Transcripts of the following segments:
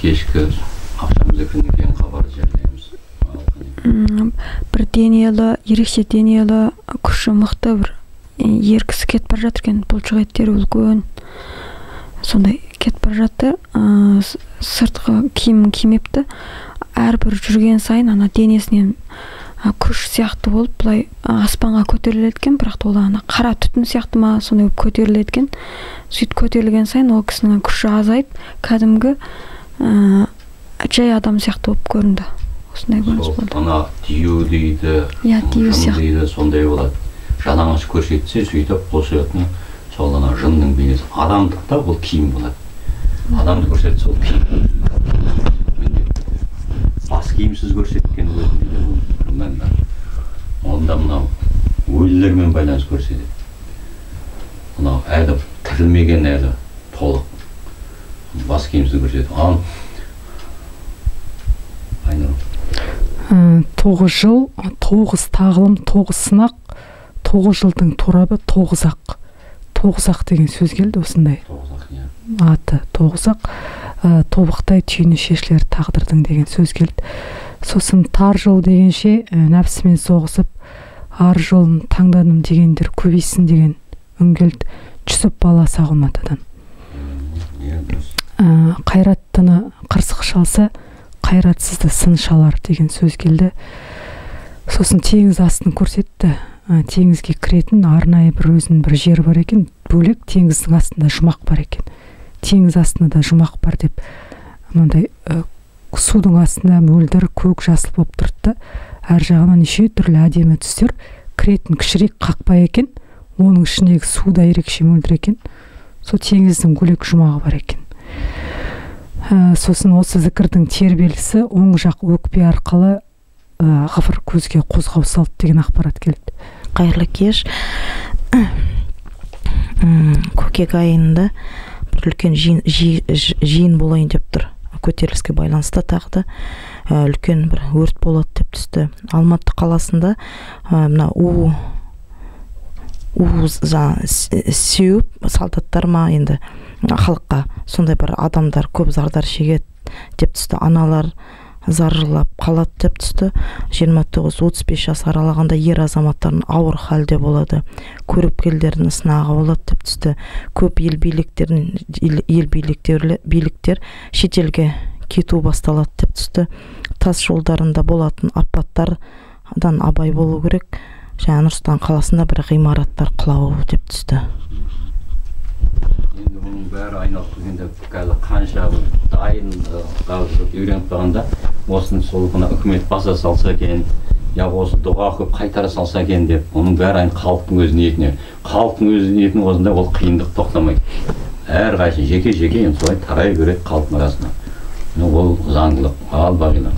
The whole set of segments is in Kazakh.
Кешкі ақшам зікірінен кейін хабарды жариялаймыз. Бір денелі, ерекше денелі, күші мықты бір ер кісі кетіп бара жатыр екен. Бұлшық еттері үлкен, сондай кетіп бара жатты. Сыртқы киімін кимепті. Әрбір жүрген сайын ана денесінен күш сияқты болып былай аспанға көтеріледі екен, бірақ та ол ана қара түтін сияқты ма, сондай болып көтеріледі екен. Сөйтіп көтерілген сайын ол кісінің күші азайып, кәдімгі жай адам сияқты болып көрінді. Осындай көрініс болды. Ана дию дейді, иә, дию сияқты дейді, сондай болады. Жалаңаш көрсетсе, сөйтіп қосылатын сол ана жынның бейнесі. Адамдықта ол киім болады. Адамды көрсетсе, ол киім. Бас киімсіз көрсеткен өзінде де бір мән бар. Онда мынау өлілермен байланыс көрсетеді. Мынау әлі тірілмеген, әлі толық бас киімсіз көрсетеді. Ал Айнұр. 9 жыл, 9 тағылым, 9 сынақ, 9 жылдың торабы, 9 ақ. 9 ақ деген сөз келді осындай. 9 ақ, иә. Аты 9 ақ. Тобықтай түйіні шешілер тағдырдың деген сөз келді. Сосын тар жол дегенше нәпсімен соғысып, ар жолын таңдадым дегендер көбейсін деген үн келді. Жүсіп баласы Алматыдан. Қайраттыны қырсық шалса, қайратсызды сын шалар деген сөз келді. Сосын теңіз астын көрсетті. Теңізге кіретін арнайы бір өзінің бір жері бар екен, бөлек теңіздің астында жұмақ бар екен. Теңіз астында да жұмақ бар деп, мынандай судың астында мөлдір көк жасыл болып тұрды да, әр жағынан неше түрлі әдемі түстер кіретін кішірек қақпа екен, оның ішіндегі су да ерекше мөлдір екен. Сол теңіздің бөлек жұмағы бар екен. Сосын осы зікірдің тербелісі оң жақ өкпе арқылы ғафыр көзге қозғау салды деген ақпарат келді. Қайырлы кеш. Көкек айында бір үлкен жиын болайын деп тұр. Көтеріліске байланысты тағы да үлкен бір өрт болады деп түсті. Алматы қаласында мына у сеуіп солдаттар ма енді халыққа сондай бір адамдар көп зардар шегеді деп түсті. Аналар зар жылап қалады деп түсті. 29-35 жас аралығында ер азаматтардың ауыр халде болады. Көріпкелдердің сынағы болады деп түсті. Көп ел биліктер шетелге кету басталады деп түсті. Тас жолдарында болатын апаттардан абай болу керек. Жаңа Нұр-Сұлтан қаласында бір ғимараттар құлауы деп түсті. Енді бұның бәрі айналып келгенде қазір қанша дайындыққа үйреніп қалғанда, осыны сол ғана үкімет баса салса екен, я осы дұға оқып қайтара салса екен деп, оның бәрі енді халықтың өз ниетіне. Халықтың өз ниетінің осында ол қиындық тоқтамайды. Әрқайсысы жеке-жеке енді солай тарай береді халықтың арасына. Ол заңдылық. Ал Бағила.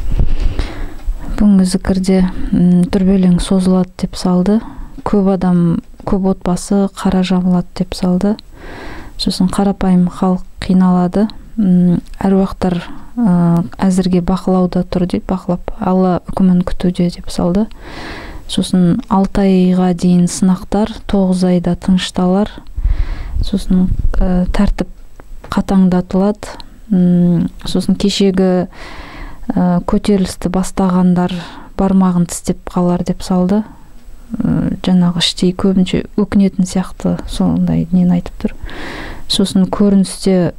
Бүгінгі зікірде дүрбелең созылады деп салды. Көп адам, көп отбасы қара жабылады деп салды. Сосын қарапайым халық қиналады. Әруақтар әзірге бақылауда тұр дейді, бақылап Алла үкімін күтуде деп салды. Сосын 6 айға дейін сынақтар, 9 айда тынышталар. Сосын тәртіп қатаңдатылады. Сосын кешегі көтерілісті бастағандар бармағын тістеп қалар деп салды. Жаңағы іштей көбінше өкінетін сияқты сондай нені айтып тұр. Сосын көріністе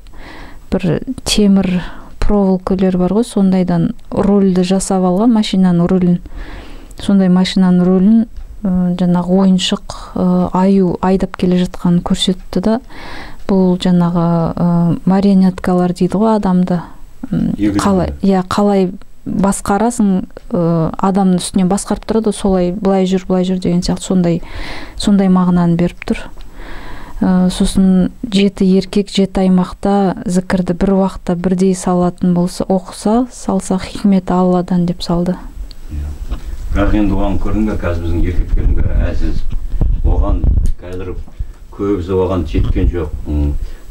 бір темір проволокалар бар ғой, сондайдан рульді жасап алған, машинаның рулін. Сондай машинаның рулін жаңағы ойыншық аю айдап келе жатқанын көрсетті да. Бұл жаңағы марионеткалар дейді ғой адамды. Қалай, иә, қалай басқарасың, адамның үстінен басқарып тұрады, солай былай жүр, былай жүр деген сияқты сондай мағынаны беріп тұр. Сосын 7 еркек 7 аймақта зікірді бір уақытта бірдей салатын болса, оқыса, салса хикмет Алладан деп салды. Бірақ енді оған көрдің бе, қазір біздің еркектердің бәрі әлсіз. Оған қазір көбісі оған жеткен жоқ.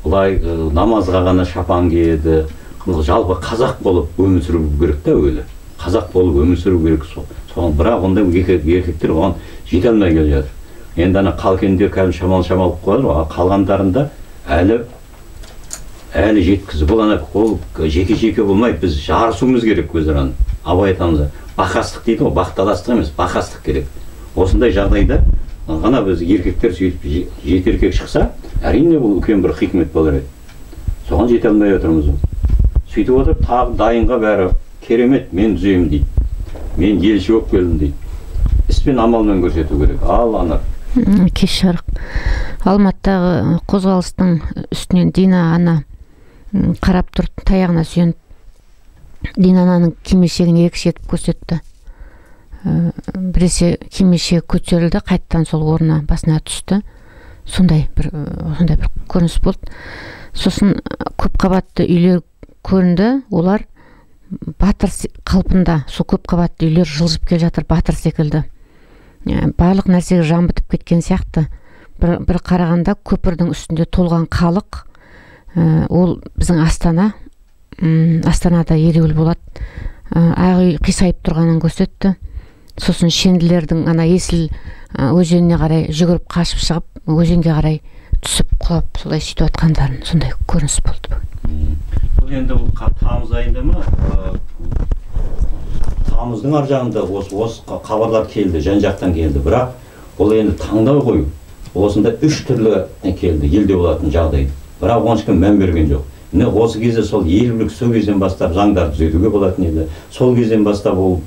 Былай намазға ғана шапан киеді. Жалпы қазақ болып өмір сүру керек та өлі. Қазақ болып өмір сүру керек соған. Бірақ онда еркектер оған жете алмай келе жатыр. Енді ана қалкендер кәдімгі шамал-шамал қойды, қалғандарында әлі Әлі жеткізіп, бұл ана ол жеке-жеке болмай, біз жарысуымыз керек өзара. Абай атамыз бақастық дейді ғой, бақталастық емес, бақастық керек. Осындай жағдайда ғана біз еркектер сөйтіп жеті еркек шықса, әрине бұл үлкен бір хикмет болар еді. Соған жете алмай отырмыз. Сөйтіп отырып тағы дайынға бәрі керемет, мен түзеймін дейді. Мен елші болып келдім дейді. Іспен амалмен көрсету керек. Ал ана кеш жарық Алматыдағы қозғалыстың үстінен Дина ана қарап тұрып, таяғына сүйеніп, Дина ананың кимешегін ерекше етіп көрсетті. Біресе кимешегі көтерілді, қайтадан сол орнына басына түсті. Сондай бір көрініс болды. Сосын көп қабатты үйлер көрінді, олар батыр қалпында, сол көп қабатты үйлер жылжып келе жатыр батыр секілді. Барлық нәрсеге жан бітіп кеткен сияқты. Бір қарағанда көпірдің үстінде толған халық, ол біздің Астана, Астанада ереуіл болады. Ақ үй қисайып тұрғанын көрсетті. Сосын шенділердің ана Есіл өзеніне қарай жүгіріп қашып шығып, өзенге қарай түсіп құлап солай сөйтіп жатқандарын, сондай көрініс болды бүгін. Бұл енді тамыз айында ма? Тамыздың ар жағында осы хабарлар келді, жан-жақтан келді. Бірақ ол енді таңдау қою. Осында үш түрлі келді, елде болатын жағдай. Бірақ оған ешкім мән берген жоқ. Міне осы кезде сол ел бірлік сол кезден бастап заңдарды түзетуге болатын еді. Сол кезден бастап ол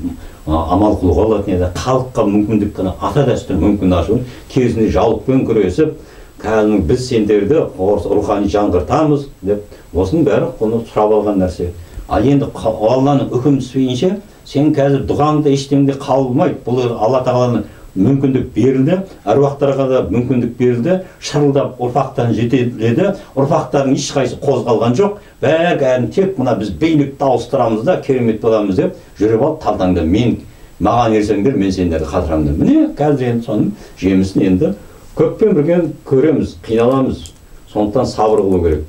амал қылуға болатын еді. Халыққа мүмкіндік қана ата дәстүр мүмкін ашу. Керісінше жаулықпен күресіп, кәдімгі біз сендерді рухани жаңғыртамыз деп, осының бәрі оны сұрап алған нәрсе. Ал енді Алланың үкімі түспейінше, сен қазір дұғаңда ештеңе қабылмайды. Бұл Алла тағаланың мүмкіндік берілді, әруақтарға да мүмкіндік берілді, шырылдап ұрпақтан жетеледі, ұрпақтардың ешқайсысы қозғалған жоқ. Бәрі кәдімгі тек мына біз билікті ауыстырамыз да керемет боламыз деп жүріп алып талтаңда мен маған ерсеңдер, мен сендерді қатырамын деп. Міне қазір енді соның жемісін енді көппен бірге көреміз, қиналамыз. Сондықтан сабыр қылу керек.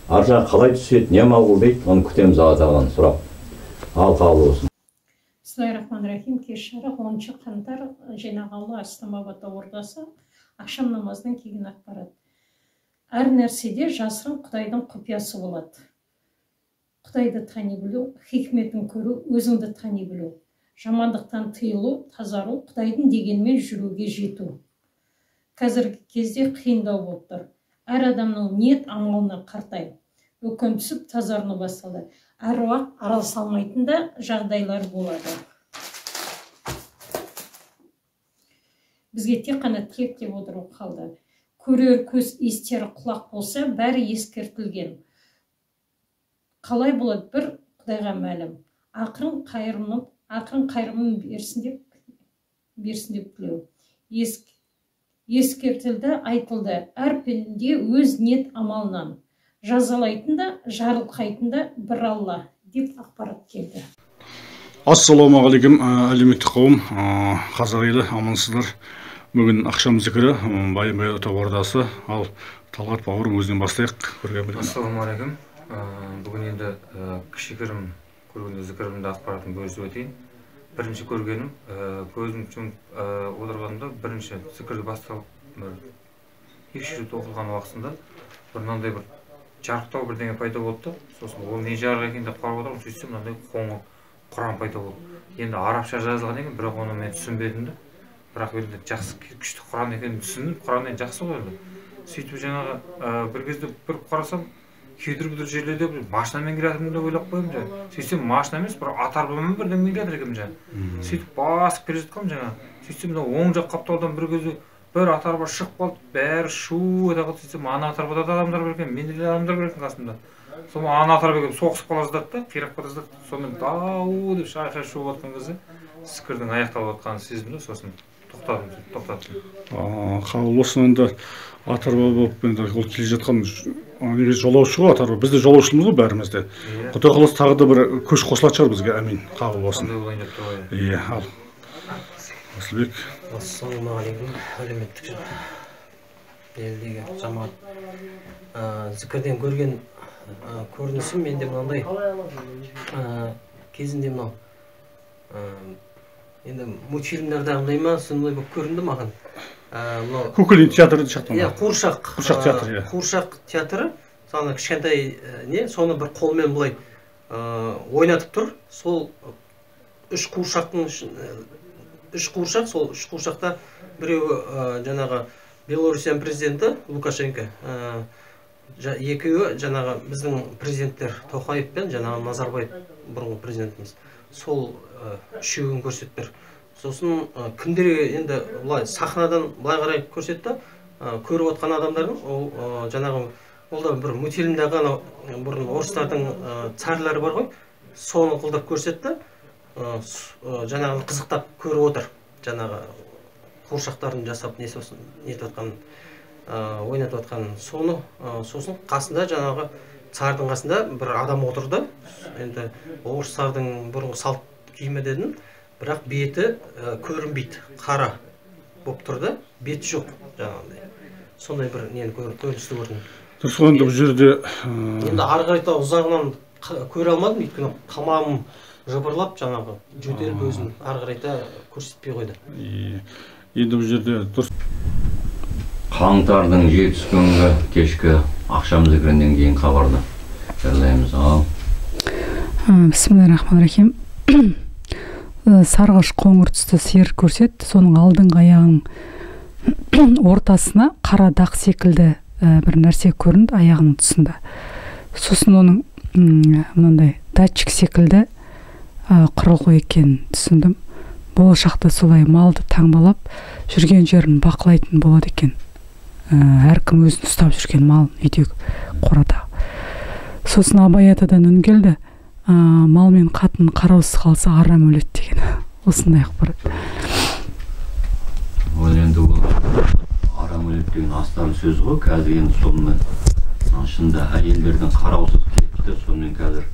Ар жағы қалай түседі, не амал қыл дейді, оны күтеміз Алла тағаланы сұрап. Ал қабыл болсын. Бисмиллахир-рахманир-рахим. Кеш жарық 10 қаңтар, Жайнақауылы, Арыстанбаб ордасы, ақшам намазынан кейін ақпарат. Әр нәрседе жасырын Құдайдың құпиясы болады. Құдайды тани білу, хикметін көру, өзіңді тани білу, жамандықтан тыйылу, тазару, Құдайдың дегенімен жүруге жету. Қазіргі кезде қиындау болып тұр. Әр адамның ниет амалына қартай, өкім түсіп тазарыну басталды. Әруақ араласа алмайтын да жағдайлар болады. Бізге тек қана тілек деп отыру қалды. Көрер көз, естері құлақ болса, бәрі ескертілген. Қалай болады бір Құдайға мәлім. Ақырын қайырымын берсін деп тілеу. Ескертілді, айтылды. Әр пенде өз ниет амалынан. Жазалайтын да, жарылқайтын да бір Алла деп ақпарат келді. Ассалаумағалейкум, әлеуметтік қауым, қазақ елі, амансыздар. Бүгін ақшам зікірі, Баян ата ордасы. Ал Талғат бауырым, өзінен бастайық. Ассалаумағалейкум. Бүгін енді кішігірім көрген зікірімді ақпаратын бөлісіп өтейін. Бірінші көргенім, көзім жұмып отырғанымда бірінші зікірді басталып, екі рет оқылған уақытында бір мынандай бір жарықтау бірдеңе пайда болды. Сосын ол не жарық екен деп қарап отырмын, сөйтсем мынандай қоңыр құран пайда болды. Енді арабша жазылған екен, бірақ оны мен түсінбедім де. Бірақ енді жақсы күшті құран екенін түсіндім. Құран енді жақсы ғой енді. Сөйтіп жаңағы бір кезде бір қарасам, күйдір-бүдір жерлерде бір машинамен келе жатырмын деп ойлап қоямын жаңа. Сөйтсем машина емес, бір ат арбамен бірдеңемен келе жатыр екенмін жаңа. Сөйтіп басып келе жатқанмын жаңа. Сөйтсем мына оң жақ қапталдан бір кезде бір ат арба шығып қалды, бәрі шу ете қалды. Сөйтсем ана ат арбада да адамдар бар екен, менде де адамдар бар екен қасымда. Сонымен ана ат арба келіп соғысып қала жаздады да, қирап қала жаздады. Сонымен дау деп шайқай шуып жатқан кезде зікірдің аяқталып жатқанын сездім де, сосын тоқтадым, тоқтаттым. Қабыл болсын. Енді ат арба болып енді ол келе жатқан жолаушы ғой ат арба. Біз де жолаушымыз ғой бәріміз де. Құдай қаласа тағы да бір көш қосылатын шығар бізге, әмин. Қабыл болсын. Иә, ал. Асылбек. Ассалаумағалейкум, әлеуметтік елдегі жамағат. Зікірден көрген көрінісім менде мынандай. Кезінде мынау енді мультфильмдердағындай ма, сондай болып көрінді маған. Мынау Кукольный театры шақтан. Иә, қуыршақ. Қуыршақ театры, иә. Қуыршақ театры. Ана кішкентай не, соны бір қолмен былай ойнатып тұр. Сол үш қуыршақтың, үш қуыршақ, сол үш қуыршақта біреуі жаңағы Белоруссияның президенті Лукашенко, екеуі жаңағы біздің президенттер Тоқаев пен жаңағы Назарбаев, бұрынғы президентіміз. Сол үшеуін көрсетіп тұр. Сосын кімдерге енді былай сахнадан былай қарай көрсетті, көріп отқан адамдардың ол жаңағы ол да бір мультфильмдегі анау бұрын орыстардың царьлары бар ғой, соны қылдырып көрсетті. Жаңағы қызықтап көріп отыр, жаңағы қуыршақтарын жасап несі нетіп жатқан, ойнатып жатқан соны. Сосын қасында жаңағы цардың қасында бір адам отырды. Енді орыстардың бұрынғы салт киімі дедім, бірақ беті көрінбейді, қара болып тұрды, беті жоқ жаңағындай. Сондай бір нені көріністі көрдім. Дұрыс қой, енді бұл жерде енді ары қарай та ұзағынан көре алмадым, өйткені тамағым жыбырлап жаңағы жөтеліп өзін ары қарай та көрсетпей қойды. Енді бұл жерде дұрыс. Қаңтардың 7 күнгі кешкі ақшам зікірінен кейін хабарды жариялаймыз. Ал Бисмиллахиррахманиррахим. Сарғыш қоңыр түсті сиыр көрсетті, соның алдыңғы аяғының ортасына қара дақ секілді бір нәрсе көрінді аяғының тұсында. Сосын оның мынандай датчик секілді құрылғы екенін түсіндім. Болашақта солай малды таңбалап жүрген жерін бақылайтын болады екен. Әркім өзін ұстап жүрген малын үйдегі қорада. Сосын Абай атадан үн келді, мал мен қатын қараусыз қалса арам өледі деген. Осындай ақпарат. Ол енді ол арам өледі деген астарлы сөз ғой. Қазір енді сонымен шынында әйелдердің қараусыз кетті, сонымен қазір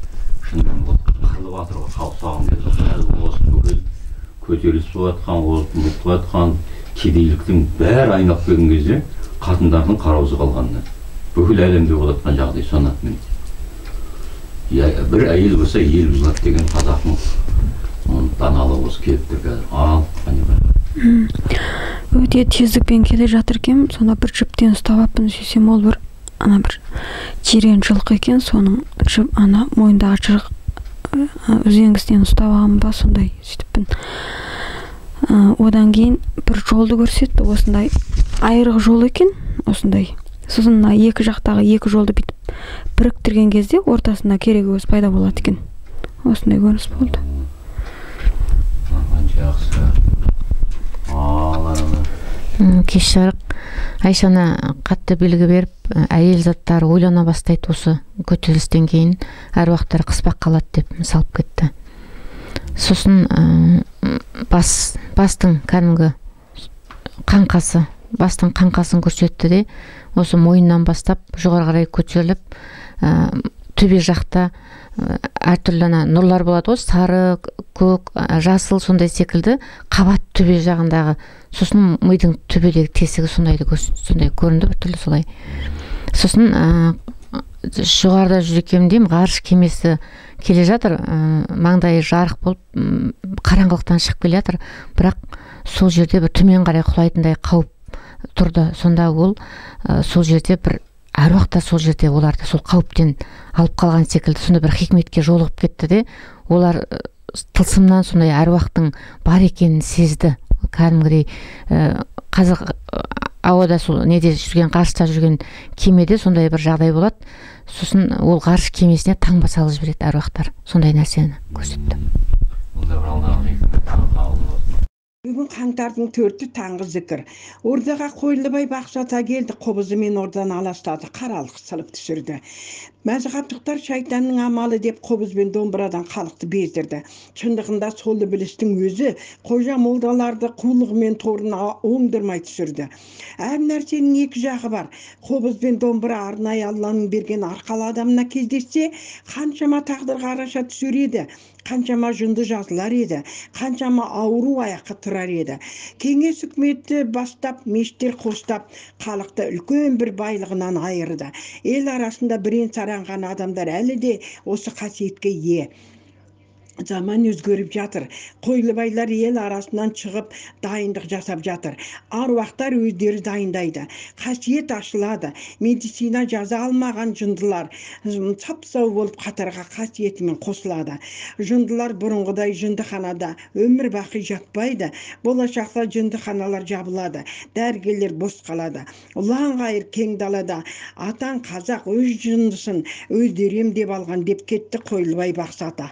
шынымен ол қырылып жатыр ғой халық саған. Қазір осы бүкіл көтеріліс болып жатқан, осы болып жатқан кедейліктің бәрі айналып келген кезде қатындардың қараусыз қалғанына бүкіл әлемде болып жатқан жағдай соны. Бір әйел болса ел бұзылады деген қазақтың даналығы осы келіп тұр қазір. Ал қане бар. Өте тездікпен келе жатыр екен, сонда бір жіптен ұстап алыппын, сөйтсем ол бір ана бір жирен жылқы екен, соның жіп ана мойнындағы жырық үзеңгісінен ұстап алған ба, сондай сөйтіппін. Одан кейін бір жолды көрсетті, осындай айрық жол екен, осындай. Сосын мына екі жақтағы екі жолды бүйтіп біріктірген кезде ортасында кереге көз пайда болады екен. Осындай көрініс болды. Жақсы. Ал ана Кеш жарық Айшаны қатты белгі беріп, әйел заттары ойлана бастайды осы көтерілістен кейін, әруақтар қыспақ қалады деп салып кетті. Сосын бастың кәдімгі қаңқасы, бастың қаңқасын көрсетті де, осы мойыннан бастап жоғары қарай көтеріліп, төбе жақта әртүрлі ана нұрлар болады ғой, сары, көк, жасыл сондай секілді қабат төбе жағындағы, сосын мидың төбедегі тесігі сондайды сондай көрінді біртүрлі солай. Сосын жоғарыда жүр екенмін деймін, ғарыш кемесі келе жатыр, маңдайы жарық болып қараңғылықтан шығып келе жатыр, бірақ сол жерде бір төмен қарай құлайтындай қауіп тұрды. Сонда ол сол жерде бір әруақ та сол жерде оларды сол қауіптен алып қалған секілді, сонда бір хикметке жолығып кетті де, олар тылсымнан сондай әруақтың бар екенін сезді. Кәдімгідей қазір ауада сол неде жүрген, ғарышта жүрген кемеде сондай бір жағдай болады. Сосын ол ғарыш кемесіне таңба салып жібереді әруақтар, сондай нәрсені көрсетті. Ол да бір алдағы хикмет қабыл болсын. Бүгін қаңтардың 4-і таңғы зікір. Ордаға Қойлыбай бақсы ата келді, қобызымен орданы аластады, қаралық сылып түсірді. Мәзғаптықтар шайтанның амалы деп қобыз бен домбырадан халықты бездірді. Шындығында сол ібілістің өзі қожа молдаларды қулығымен торына оңдырмай түсірді. Әр нәрсенің екі жағы бар. Қобыз бен домбыра арнайы Алланың берген арқалы адамына кездессе, қаншама тағдырға араша түсер еді, қаншама жынды жазылар еді, қаншама ауру аяққа тұрар еді. Кеңес үкіметі бастап, мешіттер қостап, халықты үлкен бір байлығынан айырды. Ел арасында бірен саран ғана адамдар әлі де осы қасиетке ие. Заман өзгеріп жатыр. Қойлыбайлар ел арасынан шығып, дайындық жасап жатыр. Аруақтар өздері дайындайды. Қасиет ашылады. Медицина жаза алмаған жындылар сап-сау болып қатарға қасиетімен қосылады. Жындылар бұрынғыдай жындыханада өмір бақи жатпайды. Болашақта жындыханалар жабылады. Дәрігерлер бос қалады. Ұлан-ғайыр кең далада атаң қазақ өз жындысын өздері емдеп алған деп кетті Қойлыбай бақсы ата.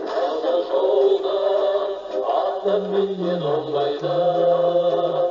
Ата жолда аттан мінген оңбайды.